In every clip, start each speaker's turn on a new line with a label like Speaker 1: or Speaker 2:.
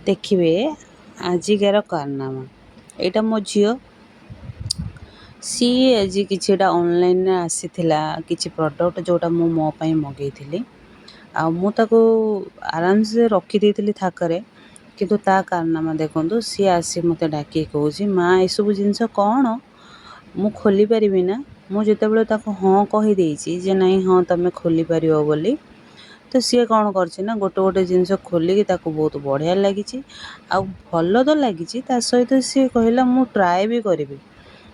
Speaker 1: ଦେଖିବେ ଆଜିକାର କାରନାମା। ଏଇଟା ମୋ ଝିଅ। ସିଏ ଆଜି କିଛିଟା ଅନଲାଇନରେ ଆସିଥିଲା କିଛି ପ୍ରଡ଼କ୍ଟ, ଯେଉଁଟା ମୁଁ ମୋ ପାଇଁ ମଗେଇଥିଲି। ଆଉ ମୁଁ ତାକୁ ଆରାମସେ ରଖିଦେଇଥିଲି ଥାକରେ। କିନ୍ତୁ ତା କାରନାମା ଦେଖନ୍ତୁ, ସିଏ ଆସି ମୋତେ ଡାକିକି କହୁଛି, "ମା, ଏସବୁ ଜିନିଷ କ'ଣ? ମୁଁ ଖୋଲି ପାରିବି ନା?" ମୁଁ ଯେତେବେଳେ ତାକୁ ହଁ କହିଦେଇଛି ଯେ ନାଇଁ, ହଁ, ତୁମେ ଖୋଲିପାରିବ ବୋଲି, ତ ସିଏ କ'ଣ କରିଛି ନା ଗୋଟେ ଗୋଟେ ଜିନିଷ ଖୋଲିକି ତାକୁ ବହୁତ ବଢ଼ିଆ ଲାଗିଛି। ଆଉ ଭଲ ତ ଲାଗିଛି, ତା ସହିତ ସିଏ କହିଲା, "ମୁଁ ଟ୍ରାଏ ବି କରିବି।"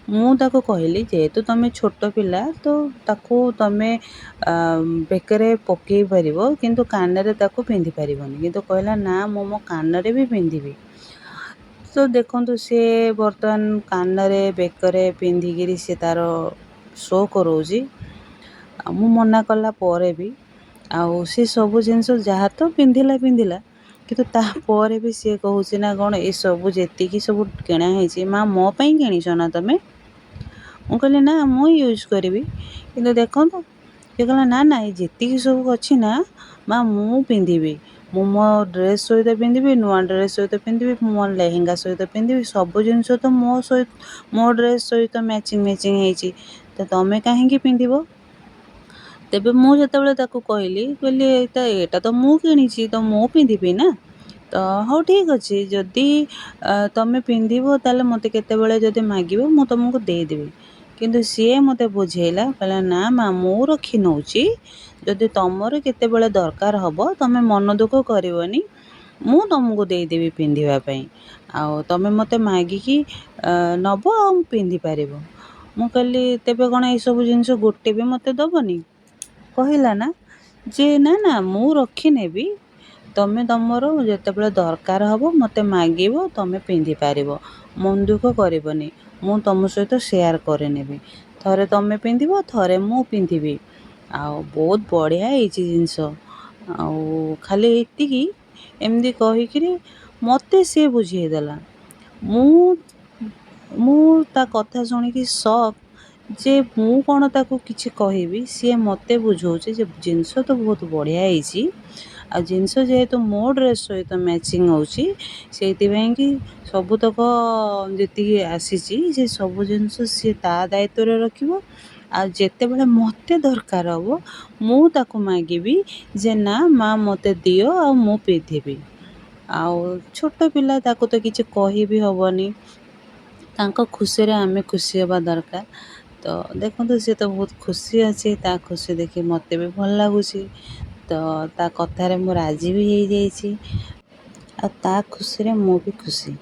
Speaker 1: ମୁଁ ତାକୁ କହିଲି, ଯେହେତୁ ତୁମେ ଛୋଟ ପିଲା, ତ ତାକୁ ତୁମେ ବେକରେ ପକାଇ ପାରିବ, କିନ୍ତୁ କାନରେ ତାକୁ ପିନ୍ଧି ପାରିବନି। କିନ୍ତୁ କହିଲା, "ନା, ମୁଁ ମୋ କାନରେ ବି ପିନ୍ଧିବି।" ତ ଦେଖନ୍ତୁ, ସିଏ ବର୍ତ୍ତମାନ କାନରେ, ବେକରେ ପିନ୍ଧିକିରି ସିଏ ତା'ର ଶୋ କରାଉଛି। ଆଉ ମୁଁ ମନା କଲା ପରେ ବି ଆଉ ସେ ସବୁ ଜିନିଷ ଯାହା ତ ପିନ୍ଧିଲା ପିନ୍ଧିଲା, କିନ୍ତୁ ତାପରେ ବି ସିଏ କହୁଛି ନା କ'ଣ, "ଏସବୁ ଯେତିକି ସବୁ କିଣା ହେଇଛି ମା, ମୋ ପାଇଁ କିଣିଛ ନା ତମେ?" ମୁଁ କହିଲି, "ନା, ମୁଁ ୟୁଜ୍ କରିବି।" କିନ୍ତୁ ଦେଖନ୍ତୁ, ସେ କହିଲା, "ନା ନା, ଏ ଯେତିକି ସବୁ ଅଛି ନା ମା, ମୁଁ ପିନ୍ଧିବି। ମୁଁ ମୋ ଡ୍ରେସ୍ ସହିତ ପିନ୍ଧିବି, ନୂଆ ଡ୍ରେସ୍ ସହିତ ପିନ୍ଧିବି, ମୁଁ ମୋ ଲେହେଙ୍ଗା ସହିତ ପିନ୍ଧିବି। ସବୁ ଜିନିଷ ତ ମୋ ସହିତ, ମୋ ଡ୍ରେସ୍ ସହିତ ମ୍ୟାଚିଂ ମ୍ୟାଚିଂ ହେଇଛି, ତ ତମେ କାହିଁକି ପିନ୍ଧିବ?" ତେବେ ମୁଁ ଯେତେବେଳେ ତାକୁ କହିଲି, କହିଲି, "ଏଇଟା ତ ମୁଁ କିଣିଛି, ତ ମୁଁ ପିନ୍ଧିବି ନା?" ତ ହଉ, ଠିକ୍ ଅଛି, ଯଦି ତମେ ପିନ୍ଧିବ, ତାହେଲେ ମୋତେ କେତେବେଳେ ଯଦି ମାଗିବ, ମୁଁ ତୁମକୁ ଦେଇଦେବି। କିନ୍ତୁ ସିଏ ମୋତେ ବୁଝେଇଲା, କହିଲା, "ନା ମା, ମୁଁ ରଖି ନେଉଛି। ଯଦି ତୁମର କେତେବେଳେ ଦରକାର ହେବ, ତୁମେ ମନ ଦୁଃଖ କରିବନି, ମୁଁ ତୁମକୁ ଦେଇଦେବି ପିନ୍ଧିବା ପାଇଁ। ଆଉ ତୁମେ ମୋତେ ମାଗିକି ନେବ ଆଉ ପିନ୍ଧିପାରିବ।" ମୁଁ କହିଲି, "ତେବେ କ'ଣ ଏସବୁ ଜିନିଷ ଗୋଟେ ବି ମୋତେ ଦେବନି?" କହିଲା ନା ଯେ, "ନା ନା, ମୁଁ ରଖିନେବି। ତୁମେ ତୁମର ଯେତେବେଳେ ଦରକାର ହେବ, ମୋତେ ମାଗିବ, ତୁମେ ପିନ୍ଧିପାରିବ। ମନ ଦୁଃଖ କରିବନି, ମୁଁ ତୁମ ସହିତ ସେୟାର କରିନେବି। ଥରେ ତୁମେ ପିନ୍ଧିବ, ଥରେ ମୁଁ ପିନ୍ଧିବି। ଆଉ ବହୁତ ବଢ଼ିଆ ହେଇଛି ଜିନିଷ।" ଆଉ ଖାଲି ଏତିକି ଏମିତି କହିକିରି ମୋତେ ସିଏ ବୁଝେଇଦେଲା। ମୁଁ ତା କଥା ଶୁଣିକି ସକ୍ ଯେ ମୁଁ କ'ଣ ତାକୁ କିଛି କହିବି। ସିଏ ମୋତେ ବୁଝାଉଛି ଯେ ଜିନିଷ ତ ବହୁତ ବଢ଼ିଆ ହେଇଛି, ଆଉ ଜିନିଷ ଯେହେତୁ ମୋ ଡ୍ରେସ୍ ସହିତ ମ୍ୟାଚିଂ ହେଉଛି, ସେଇଥିପାଇଁ କି ସବୁତକ ଯେତିକି ଆସିଛି, ସେ ସବୁ ଜିନିଷ ସିଏ ତା ଦାୟିତ୍ୱରେ ରଖିବ। ଆଉ ଯେତେବେଳେ ମୋତେ ଦରକାର ହେବ, ମୁଁ ତାକୁ ମାଗିବି ଯେ ନା ମା, ମୋତେ ଦିଅ ଆଉ ମୁଁ ପିନ୍ଧିବି। ଆଉ ଛୋଟ ପିଲା, ତାକୁ ତ କିଛି କହିବି ହେବନି। ତାଙ୍କ ଖୁସିରେ ଆମେ ଖୁସି ହେବା ଦରକାର। ତ ଦେଖନ୍ତୁ, ସିଏ ତ ବହୁତ ଖୁସି ଅଛି। ତା ଖୁସି ଦେଖି ମୋତେ ବି ଭଲ ଲାଗୁଛି। ତ ତା କଥାରେ ମୁଁ ରାଜି ବି ହେଇଯାଇଛି, ଆଉ ତା ଖୁସିରେ ମୁଁ ବି ଖୁସି।